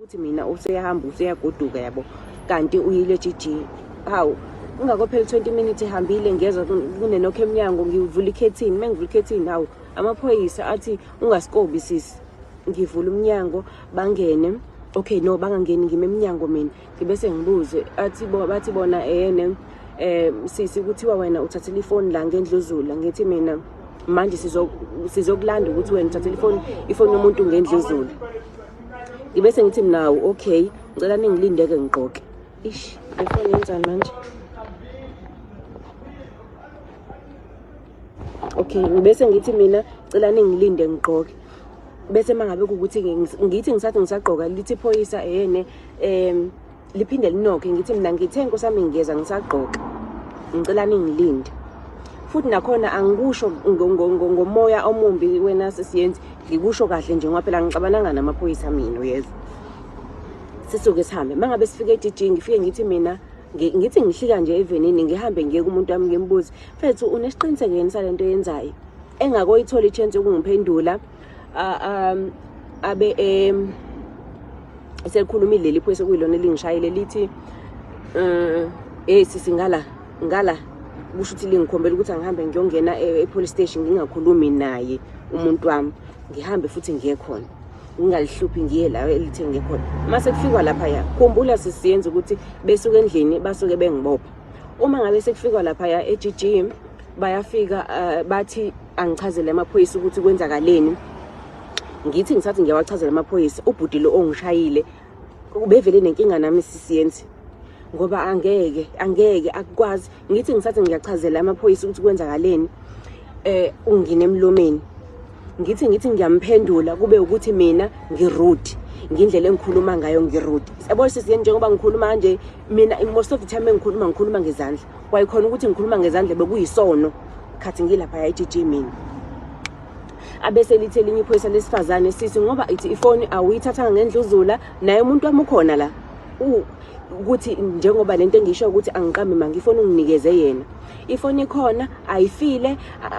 Uthi mina useyahamba useyagoduka yabo kanti uyile GG. Hawu kungakophela 20 minutes ehambile ngiyezwa kunenokho emnyango ngivula ikhethini uma ngivula ikhethini hawu amaphoyisa athi ungasikobi sisi ngivula umnyango bangene okay no bangangeni ngime emnyango mina ngibe sengibuze athi bo bathi bona eyene eh sisi kuthiwa wena uthathile ifoni la ngendluzula ngithi mina manje sizokulanda ukuthi wena uthathile ifoni ifoni yomuntu ngendluzula ngibe sengithi mina okay ngicela ningilinde-ke ngigqoke ish le foni yenzani manje okay ngibese ngithi mina cela ningilinde ngigqoke bese mangabe kukuthi ngithi ngisathi ngisagqoka lithi iphoyisa eyene um liphinde linokhe ngithi mina ngithe nkosi yami ngiyeza ngisagqoka ngicela ningilinde futhi nakhona angikusho ngomoya omumbi wena sesiyenzi ngikusho kahle nje ngoba phela ngixabananga namaphoyisa mina uyezwa sisuke sihambe uma ngabe sifike e-GG ngifike ngithi mina ngithi ngihlika nje evenini ngihambe ngiye kumuntu wami ngimbuze mfethu unesiqiniseko yini sale nto yenzayo engakoyithola i-chance yokungiphendula um abe um selikhulumile leli phoyisa okuyilona elingishayile lithi um hey sisi ngala ngala kusho ukuthi lingikhombela ukuthi angihambe ngiyongena e-police station ngingakhulumi naye umuntu wami ngihambe futhi ngiye khona ngingalihluphi ngiye la elithe ngiye khona uma sekufikwa laphaya khumbula sisiyenza ukuthi besuke endlini basuke bengibopha uma ngabe sekufikwa laphaya e-GG bayafika bathi angichazele amaphoyisa ukuthi kwenzakaleni ngithi ngisathi ngiyawachazela amaphoyisa ubhuti lo ongishayile ubevele nenkinga nami sisiyenzi ngoba angeke angeke akukwazi ngithi ngisathi ngiyachazela amaphoyisa ukuthi kwenzakaleni eh ungine emlomeni ngithi ngithi ngiyamphendula kube ukuthi mina ngirude ngindlela engikhuluma ngayo ngirude yabo sisi njengoba ngikhuluma kanje mina most of the time engikhuluma ngikhuluma ngezandla kwayikhona ukuthi ngikhuluma ngezandla bekuyisono khathi ngilapha ya GG mina abese lithi elinye iphoyisa lesifazane sisi ngoba ithi ifoni awuyithathanga ngendluzula naye umuntu wami ukhona la ukuthi njengoba lento engisho ukuthi angiqambi manga ifoni unginikeze yena ifoni ikhona ayifile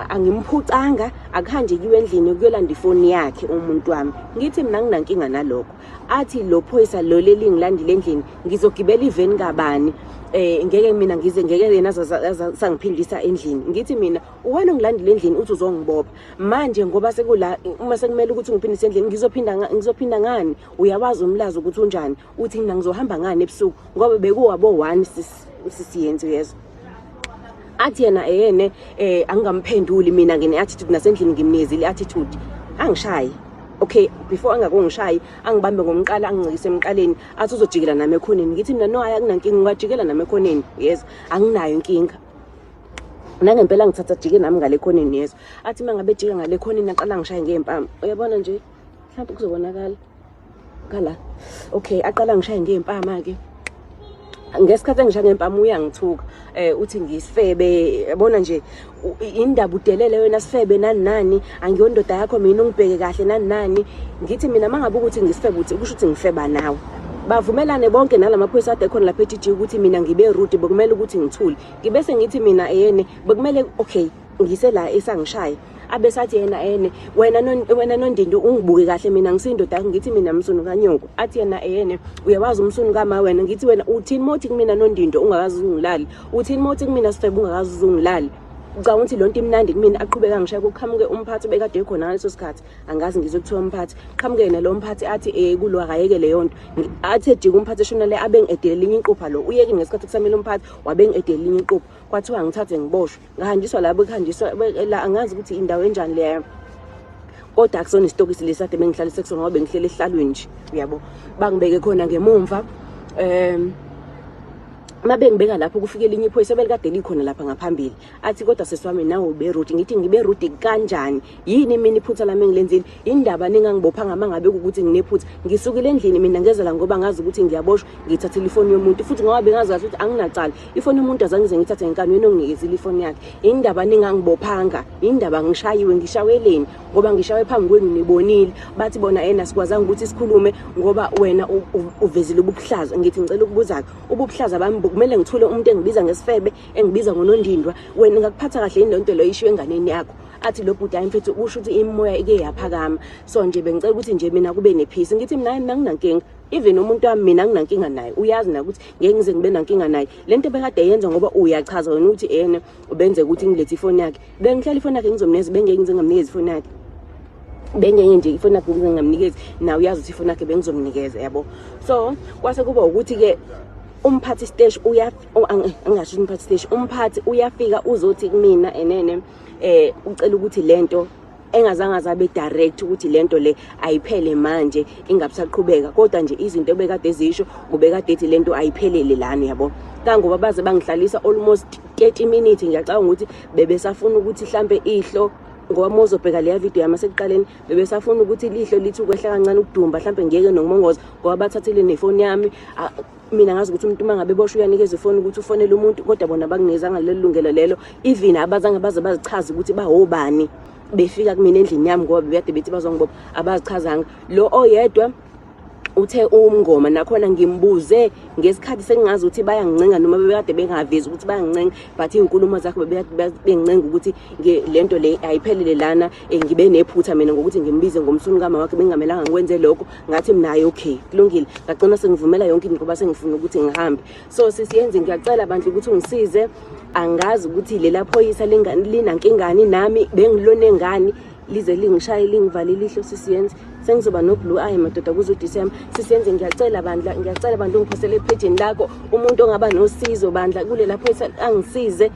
angimphucanga akuhanjekiwe endlini kuyolanda ifoni yakhe umuntu wami ngithi mina nginankinga nalokho athi lo phoyisa lo leli ngilandile endlini ngizogibela iveni kabani eh ngeke mina ngize ngeke yena sangiphindisa endlini ngithi mina uwena ongilandile endlini uthi uzongibopha manje ngoba sekula uma sekumele ukuthi ngiphindise endlini ngizophinda ngizophinda ngani uyawazi umlazi ukuthi unjani uthi mina ngizohamba ngani ebusuku ngoba bekuwabo 1 sisiyenzi uyezwa athi yena eyene eh angingamphenduli mina ngine attitude nasendlini ngimnikezile attitude angishayi okay before angakongishayi angibambe ngomqala angincikise emqaleni athi uzojikela nami ekhoneni ngithi mina no hayi akunankinga ungajikela nami ekhoneni yezwa anginayo inkinga nangempela ngithatha jike nami ngale khoneni yezwa athi uma ngabe jika ngale khoneni aqala ngishaye ngey'mpama uyabona nje mhlawumbe kuzobonakala ngala okay aqala ngishaye ngey'mpama-ke ngesikhathi engisha ngempama uyangithuka eh uthi ngisifebe yabona nje indaba udelele wena sifebe nani nani angiyondoda yakho mina ungibheke kahle nani nani ngithi mina mangabe ukuthi ngisifebe uthi kusho ukuthi ngifeba nawe bavumelane bonke nalamaphoyisa ade khona lapha eGG ukuthi mina ngibe rude bekumele ukuthi ngithule ngibese ngithi mina eyene bekumele okay ngise la esangishaya abesathi yena ene wena non, wena nondindu ungibuke kahle mina ngisindoda ngithi mina msunu kanyoko athi yena eyene uyawazi umsunu kama wena ngithi wena uthini mothi kumina nondindo ungakazi uzungilali uthini mothi kumina sifebe ungakazi uzungilali ucabanga ukuthi lonto imnandi kumina aqhubeka ngishaya kuqhamuke umphathi obekade ekhona ngaleso sikhathi angazi ngizwe kuthiwa umphathi qhamuke yena lo mphathi athi eh kulo akayeke leyo nto athi ejika umphathi eshona le abe ngedele linye iqupha lo uyeke ngesikhathi kusamele umphathi wabe ngedele linye iqupha kwathiwa ngithathwe ngiboshwe ngahanjiswa la bekuhanjiswa la angazi ukuthi indawo enjani leyo kodwa akusona isitokisi lesi kade bengihlalise kusona ngoba bengihlele esihlalweni nje uyabo bangibeke khona ngemumva um uma bengibeka lapho kufike elinye iphoyisa belikade likhona lapha ngaphambili athi kodwa sesi wami nawe uberude ngithi ngiberude kanjani yini mina iphutha lami engilenzile indaba ningangibophanga uma ngabe kukuthi nginephutha ngisukile endlini mina ngeza la ngoba ngazi ukuthi ngiyaboshwa ngithathile ifoni yomuntu futhi ngoba bengazi kahle ukuthi anginacala ifoni yomuntu azange ngize ngithathe ngenkani wena onginikezile ifoni yakhe indaba ningangibophanga indaba ngishayiwe ngishaweleni ngoba ngishawe phambi kwenu nibonile bathi bona yena sikwazanga ukuthi sikhulume ngoba wena uvezile ububuhlaza ngithi ngicela ukubuza-ke ububuhlaza bami kumele ngithule umuntu engibiza ngesifebe engibiza ngonondindwa wena ngakuphatha kahle yini lento leyo ishiwe enganeni yakho athi lo bhuti hayi mfethu kusho ukuthi imimoya ike yaphakama so nje bengicela ukuthi nje mina kube nephisi ngithi mina hayi mina nginankinga Even umuntu wami mina anginankinga naye, uyazi naye ukuthi ngeke ngize ngibe nankinga naye. Le nto ebekade yenza ngoba uyachaza wena ukuthi ene ubenze ukuthi ngilethe ifoni yakhe. Bengihlela ifoni yakhe ngizomnikeza, bengeke ngize ngamnikeza ifoni yakhe. Bengeke nje ifoni yakhe ngize ngamnikeza, nawe uyazi ukuthi ifoni yakhe bengizomnikeza yabo. So kwase kuba ukuthi-ke umphathi siteshi uya angasho umphathi siteshi, umphathi uyafika uzothi kumina enene ucela ukuthi lento engazange azabe direct ukuthi lento le ayiphele manje ingabusaqhubeka, kodwa nje izinto ebekade zisho kubekade ethi lento ayiphelele lana yabo. Kangoba baze bangihlalisa almost 30 minutes, ngiyacabanga ukuthi bebesafuna ukuthi mhlambe ihlo, ngoba uma uzobheka leya video yami asekuqaleni, bebesafuna ukuthi lihlo lithi ukwehla kancane ukudumba, mhlambe ngiyeke nokumongoza ngoba bathathile nefoni yami. Mina ngazi ukuthi umuntu uma ngabe boshwe uyanikeza ifoni ukuthi ufonele umuntu, kodwa bona bakunezanga lelo lungelo lelo. Even abazange baze bazichaze ukuthi bawobani befika kumina endlini yami, ngoba bebekade bethi bazongibopha, abazichazanga. Lo oyedwa uthe umngoma, nakhona ngimbuze ngesikhathi sengingazi ukuthi bayangincenga noma bebekade bengavezi ukuthi bayangincenga, but iy'nkulumo zakho bebekade bengincenga ukuthi lento le ayiphelele lana. Ngibe nephutha mina ngokuthi ngimbize ngomsunu kama wakhe, bengingamelanga ngikwenze lokho. Ngathi mina hayi, okay, kulungile. Ngagcina sengivumela yonke into ngoba sengifuna ukuthi ngihambe. So sisiyenze, ngiyacela bandla ukuthi ungisize. Angazi ukuthi lela phoyisa linankingani nami, bengilone ngani lize lingishaye lingivale ilihlo. Sisiyenze, sengizoba no-blue eye madoda kuze uDisemba. Sisiyenze, ngiyacela bandla, ngiyacela bandla ungiphosele ephejini lakho umuntu ongaba nosizo bandla kulela phoyisa angisize.